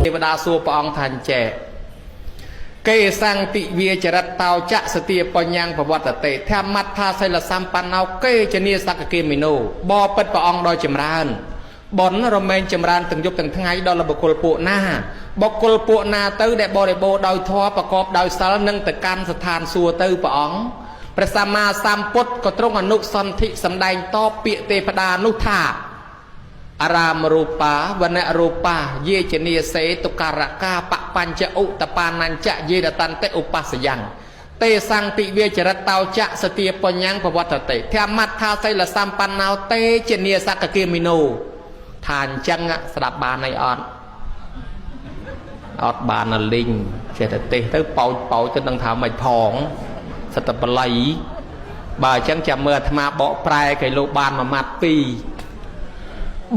ទេវតាសួរព្រះអង្គថាអញ្ចេះគេសង្ទិវាចរិតតោចៈសទាបញ្ញងប្រវត្តិតិធម្មដ្ឋាសិលសម្បណ្ណោគេចនីសកគាមិនោបបិទ្ធព្រះអង្គដោយចម្រើនបុណ្យរមែងចម្រើនទាំងយប់ទាំងថ្ងៃដល់បុគ្គលពួកណាបុគ្គលពួកណាទៅដែលបរិបូរដោយធម៌ប្រកបដោយសិលនិងទៅកាន់ស្ថានសួគ៌ទៅព្រះអង្គព្រះសម្មាសម្ពុទ្ធក៏ទ្រង់អនុសន្ធិសម្ដែងតបពាក្យទេវតានោះថា អារាមរូបាវនរូបាយេចនីសេតុការកាបបញ្ចឧតបានញ្ចយេរតន្តិឧបសយ៉ាងទេសង្ទិវាចរិតតោចៈសទាបញ្ញងប្រវត្តិតិធម្មដ្ឋាសីលសម្បណ្ណោទេចនីសកគាមិនោថាអញ្ចឹងស្ដាប់បានអីអត់អត់បានអលីងចេះតែទេសទៅប៉ោចប៉ោចទៅនឹងថាមិនផងសត្វតបល័យបើអញ្ចឹងចាំមើលអាត្មាបកប្រែគេលោកបានមួយម៉ាត់ពីរ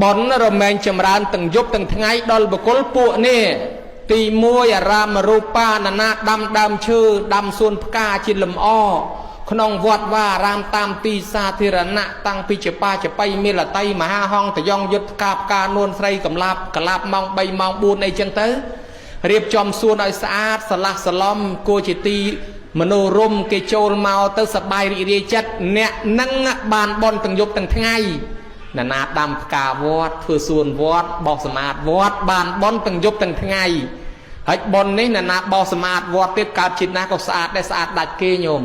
បុណ្យរមែងចម្រើនទាំងយប់ទាំងថ្ងៃដល់បុគ្គលពួកនេះទី1អារាមរូបានណាដាំដើមឈើដាំសួនផ្កាជាលំអក្នុងវត្តវាអារាមតាមទីសាធារណៈតាំងពីចបាចបៃមេលតៃមហាហង្សតយ៉ងយុទ្ធផ្កាផ្កានួនស្រីកំឡាប់កលាប់ម៉ោង3ម៉ោង4អីចឹងទៅរៀបចំសួនឲ្យស្អាតស្រឡះស្រឡំគួរជាទីមនោរមគេចូលមកទៅសប្បាយរីករាយចិត្តអ្នកនឹងបានបុណ្យទាំងយប់ទាំងថ្ងៃណានាដាំផ្កាវត្តធ្វើសួនវត្តបោសសម្អាតវត្តបានបុណ្យទាំងយប់ទាំងថ្ងៃហើយបុណ្យនេះណានាបោសសម្អាតវត្តទៀតកើតជាតិណាក៏ស្អាតដែរស្អាតដាច់គេញោម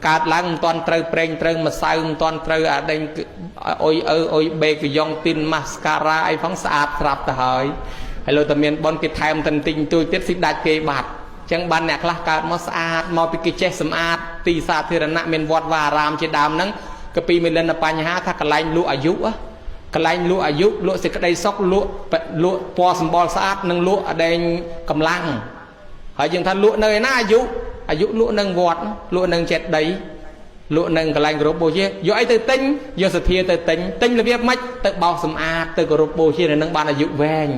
កើតឡើងមិនទាន់ត្រូវប្រេងត្រូវម្សៅមិនទាន់ត្រូវអាដេញអុយអើអុយបេកយ៉ងទីនម៉ាស្ការ៉ាអីផងស្អាតស្រាប់ទៅហើយហើយលោកតែមានបុណ្យគេថែមតន្ទិញទួយទៀតស៊ីដាច់គេបាត់ចឹងបានអ្នកខ្លះកើតមកស្អាតមកពីគេចេះសម្អាតទីសាធារណៈមានវត្តវាអារាមជាដើមហ្នឹងក៏ពីមានលិនបញ្ហាថាកន្លែងលក់អាយុកន្លែងលក់អាយុលក់សេចក្តីសុខលក់លក់ពណ៌សម្បុរស្អាតនិងលក់អដែងកម្លាំងហើយយើងថាលក់នៅឯណាអាយុអាយុលក់នឹងវត្តលក់នឹងចេតិយលក់នឹងកន្លែងគោរពបូជាយកអីទៅទិញយកសទ្ធាទៅទិញទិញរបៀបម៉េចទៅបោសសម្អាតទៅគោរពបូជានៅនឹងបានអាយុវែង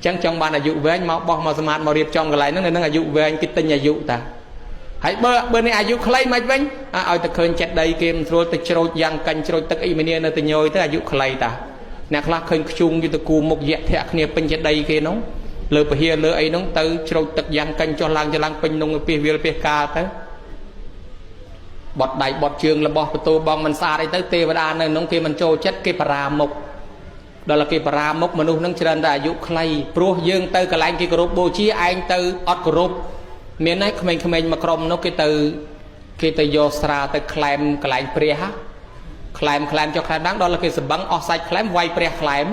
ចឹងចង់បានអាយុវែងមកបោះមកសម្អាតមករៀបចំកន្លែងហ្នឹងនៅនឹងអាយុវែងគេទិញអាយុតាហើយបើនេះអាយុខ្លីមិនវិញឲ្យតែឃើញចិត្តដីគេមិនស្រួលទៅច្រូចយ៉ាងកាញ់ច្រូចទឹកអីមនានៅទៅញយទៅអាយុខ្លីតាអ្នកខ្លះឃើញខ្ជុងយទៅគូមុខយៈធាក់គ្នាពេញចិត្តដីគេនោះលើពហិលើអីនោះទៅច្រូចទឹកយ៉ាងកាញ់ចុះឡើងចុះឡើងពេញនងពីវាលពីកាលទៅបត់ដៃបត់ជើងរបស់បន្ទូបងមិនស្អាតអីទៅទេវតានៅនោះគេមិនចូលចិត្តគេបរាមុខដល់គេបរាមុខមនុស្សនឹងច្រើនតែអាយុខ្លីព្រោះយើងទៅកន្លែងគេគោរពបូជាឯងទៅអត់គោរពមានហើយក្មេងៗមកក្រុមនោះគេទៅយកស្រាទៅក្លែមកន្លែងព្រះក្លែមក្លែមចុះក្លែមឡើងដល់គេសបឹងអស់សាច់ក្លែមវាយព្រះក្លែម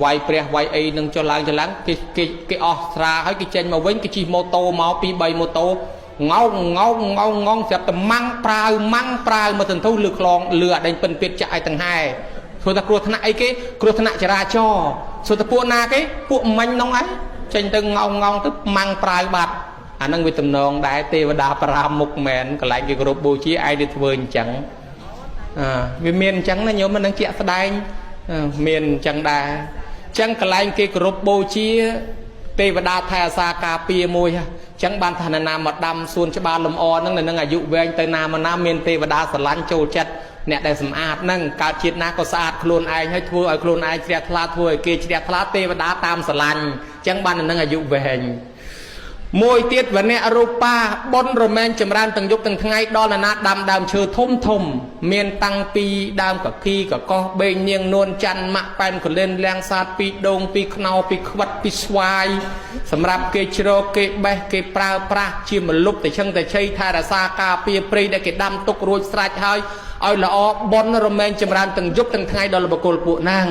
វាយព្រះវាយអីនឹងចុះឡើងចុះឡើងគេគេគេអស់ស្រាហើយគេចេញមកវិញគេជិះម៉ូតូមក2 3ម៉ូតូងោងងោងងោងងងស្រាប់តែម៉ាំងប្រាវម៉ាំងប្រាវមកទន្ទុះលឺខ្លងលឺអាដេញពិនពេតចាក់ឲ្យទាំងហែធ្វើតែគ្រោះថ្នាក់អីគេគ្រោះថ្នាក់ចរាចរណ៍សួរតែពួកណាគេពួកមិញនោះឯងចេញទៅងោងងងទៅម៉ាំងប្រាវបាត់អានឹងវាតំណងដែរទេវតាប្រាមុខមែនកន្លែងគេគោរពបូជាឯងទៅធ្វើអញ្ចឹងអើវាមានអញ្ចឹងណាញោមមិននឹងជាក់ស្ដែងមានអញ្ចឹងដែរអញ្ចឹងកន្លែងគេគោរពបូជាទេវតាថែអាសាការពារមួយអញ្ចឹងបានឋានណាមកដាំសួនច្បារលំអហ្នឹងនៅនឹងអាយុវែងទៅណាមកណាមានទេវតាស្រឡាញ់ចូលចិត្តអ្នកដែលសម្អាតហ្នឹងកើតជាតិណាក៏ស្អាតខ្លួនឯងហើយធ្វើឲ្យខ្លួនឯងជ្រះថ្លាធ្វើឲ្យគេជ្រះថ្លាទេវតាតាមស្រឡាញ់អញ្ចឹងបាននឹងអាយុវែងមួយទៀតវនៈរូបាបុណ្យរមែងចម្រើនទាំងយប់ទាំងថ្ងៃដល់ណាដាំដើមឈើធំធំមានតាំងពីដើមកគីកកោះបេងនាងនួនច័ន្ទម៉ាក់ប៉ែនកលិនលៀងសាតពីដូងពីខ្នោពីខ្វិតពីស្វាយសម្រាប់គេជ្រកគេបេះគេប្រើប្រាស់ជាមលុបតែឆឹងតែឆៃថែរក្សាការពារព្រៃដែលគេដាំទុករួចស្រេចហើយឲ្យល្អបុណ្យរមែងចម្រើនទាំងយប់ទាំងថ្ងៃដល់បុគ្គលពួកហ្នឹង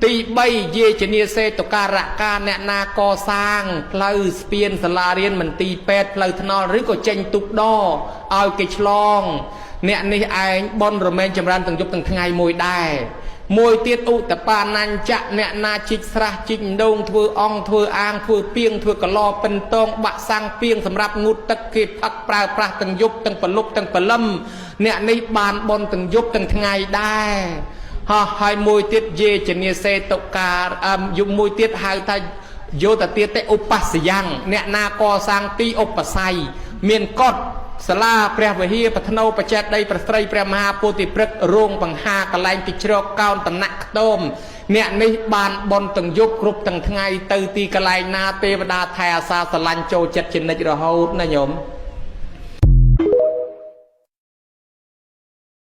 ទី3យេជនីសេតុការកាអ្នកណាកសាងផ្លូវស្ពានសាលារៀនមន្ទីរពេទ្យផ្លូវថ្នល់ឬក៏ចេញទូកដឲ្យគេឆ្លងអ្នកនេះឯងបុណ្យរមែងចម្រើនទាំងយប់ទាំងថ្ងៃមួយដែរមួយទៀតឧតបានញ្ចៈអ្នកណាជីកស្រះជីកដងធ្វើអង្គធ្វើអាងធ្វើពីងធ្វើកឡពិនតងបាក់សាំងពីងសម្រាប់ងូតទឹកគេផឹកប្រើប្រាស់ទាំងយប់ទាំងព្រលប់ទាំងព្រលឹមអ្នកនេះបានបុណ្យទាំងយប់ទាំងថ្ងៃដែរហោះហើយមួយទៀតយេជនីសេតុកាយមួយទៀតហៅថាយោតទាតិឧបសយ៉ាងអ្នកណាកសាងទីឧបស័យមានកត់សាលាព្រះវិហារបធ្នោបច្ចេតដីប្រស្រីព្រះមហាពោធិព្រឹក្សរោងបង្ហាកន្លែងទីជ្រកកោនតំណាក់ខ្ទម អ្នកនេះបានបនទាំងយប់គ្រប់ទាំងថ្ងៃទៅទីកន្លែងណាទេវតាថែអាសាស្រឡាញ់ចូលចិត្តជានិច្ចរហូតណាញោម។